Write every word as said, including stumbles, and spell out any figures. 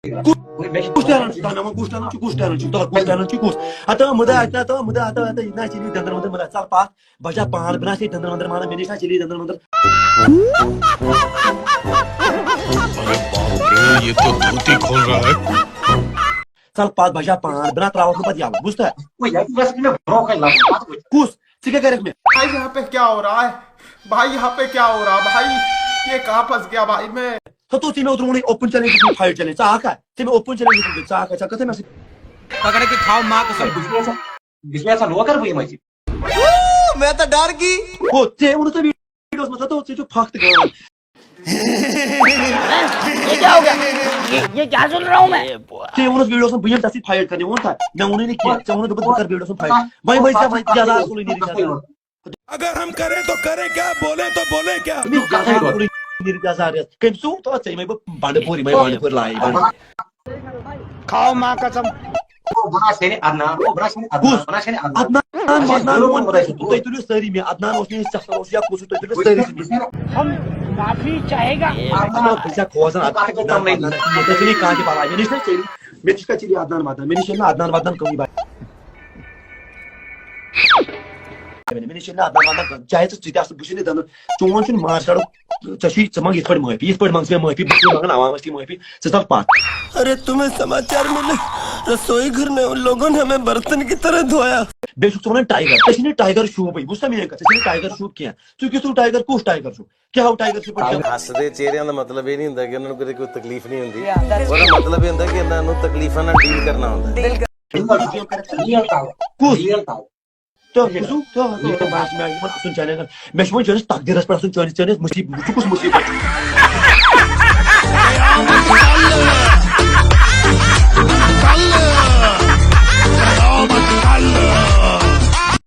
کُس ٹیلنٹ چھُ؟ تۄہہِ مےٚ ووٚن، کُس ٹیلنٹ چھُ؟ کُس ٹیلنٹ چھُ؟ تۄہہِ کُس ٹیلنٹ چھُ؟ کُس؟ ہتا مُدا، ہتا، ہتا مُدا، ہتا، ہتا، یہِ نہ چلی دندر مندر مُدا۔ ژل پتھ، بجا پان، بنا سے دندر مندر مانا، مےٚ نِش نہ چلی دندر مندر۔ अरे बाप रे, ये तो धोती खोल रहा है। ژل پتھ، بجا پان، بنا تراوتھ نہٕ پتہٕ یَلہٕ، بوٗزتھا؟ وۄنۍ یَتھ گژھِ مےٚ برونٛہہ کَنہِ لَگُن، پَتہٕ وٕچھ۔ کُس؟ ژٕ کیٛاہ کَرَکھ مےٚ؟ भाई यहाँ पे क्या हो रहा है भाई, यहाँ पे क्या हो रहा भाई, ये कहाँ फंस गया भाई मैं। ہتو ژےٚ مےٚ اوترٕ ووٚنُے اوپن چیلنج دیُتمُت، فایٹ چیلنج، ژٕ آکھا؟ ژےٚ مےٚ اوپن چیلنج دیُتمُت، ژٕ آکھا؟ ژےٚ کٔرتھے مےٚ سۭتۍ؟ पकड़ के खाओ माँ कसम। بہٕ چھُس یَژھان، بہٕ چھُس یَژھان نوکر بہٕ یِمَے ژےٚ۔ मैं तो डर गई। ہو، ژےٚ ووٚنُتھ ژےٚ ویٖڈیوَس منٛز، ہتو ژےٚ چھُ پھکھ تہٕ گان۔ ये क्या हो गया? ये, ये क्या सुन रहा हूँ मैं? ژےٚ ووٚنُتھ ویٖڈیوَس منٛز بہٕ یِمہٕ ژےٚ سۭتۍ فایٹ کَرنہِ، ووٚن تھا؟ مےٚ ووٚنُے نہٕ کینٛہہ، ژےٚ ووٚنُتھ دوٚپُتھ بہٕ کَرٕ ویٖڈیوَس منٛز فایٹ۔ وۄنۍ ؤسۍ ژےٚ وۄنۍ یَزارَس کُنُے نیٖرِتھ یَزار۔ अगर हम करें तो करें क्या, बोले तो बोले क्या? أمِس یَزار کُنُے نیٖرِتھ یَزار یَتھ۔ کٔمۍ ژوٗ تہٕ ژےٚ یِمَے بہٕ بَنٛڈٕ پوٗر، یِمَے بانڈٕ پوٗر لایہِ بَنٛڈٕ۔ खाओ माँ कसम। بہٕ آسہٕ ہے نہٕ عدنان، بہٕ آسہٕ ہے نہٕ عدنان، بہٕ آسہٕ ہے نہٕ عدنان۔ عدنان، اچھا، عدنان، ضروٗر عدنان، وَنہٕ بہٕ تۄہہِ سۭتۍ۔ تُہۍ تُلِو سٲری مےٚ، عدنان اوس نہٕ یہِ، ژےٚ اوس یا کُس، تُہۍ تُلِو سٲری سۭتۍ مےٚ۔ हम माफी चाहेगा। عدنان، بہٕ چھَس کھوژان، عدنان، عدنان، عدنان، مےٚ چھَنہٕ یہِ کانٛہہ تہِ بَلاے، مےٚ نِش چھَنہٕ ژےٚ، مےٚ نِش کَتہِ چھِ یہِ عدنان وَدنان، مےٚ نِش چھَنہٕ عدنان وَدنان کٕہٕنۍ بَلاے۔ مےٚ نِش چھِنہٕ عدنان وَدنان کٕہٕنۍ، چاہے ژٕ ژٕ تہِ آسہٕ، بہٕ چھُس نہٕ دَنٛدَن، چون چھُنہٕ مارشَل، ژےٚ چھُے، ژٕ منٛگ یِتھ پٲٹھۍ معٲفی، یِتھ پٲٹھۍ منٛگ ژٕ مےٚ معٲفی، بہٕ چھُس منٛگان عوامَس تہِ معٲفی، ژٕ ژَل پَتھ۔ अरे, तुम्हें समाचार मिले? रसोई घर में उन लोगों ने हमें बर्तन की तरह धोया। بیٚیہِ چھُکھ ژٕ وَنان ٹایگر، ژےٚ چھُے نہٕ ٹایگر شوٗبٕے، بوٗزتھا میٛٲنۍ کَتھ، ژےٚ چھُے نہٕ ٹایگر شوٗب کینٛہہ، ژٕ کیُتھ ٹایگر، کُس ٹایگر چھُکھ؟ کیٛاہ ہو ٹایگر چھُ پٲٹھۍ؟ ਹੱਸਦੇ ਚਿਹਰਿਆਂ ਦਾ ਮਤਲਬ ਇਹ ਨਹੀਂ ਹੁੰਦਾ ਕਿ ਉਹਨਾਂ ਨੂੰ ਕਦੇ ਕੋਈ ਤਕਲੀਫ ਨਹੀਂ ਹੁੰਦੀ। ਉਹਦਾ ਮਤਲਬ ਇਹ ਹੁੰਦਾ ਕਿ ਇਹਨਾਂ ਨੂੰ ਤਕਲੀਫਾਂ ਨਾਲ ਡੀਲ ਕਰਨਾ ਹੁੰਦਾ। Real talk, real talk. تہٕ کُسُو؟ تہٕ تہٕ بہٕ آسہٕ مےٚ یِمَن اَسُن چانٮ۪ن، مےٚ چھُ وۄنۍ چٲنِس تقدیٖرَس پٮ۪ٹھ اَسُن، چٲنِس، چٲنِس مُصیٖب، ژٕ کُس مُصیٖبت چھُ؟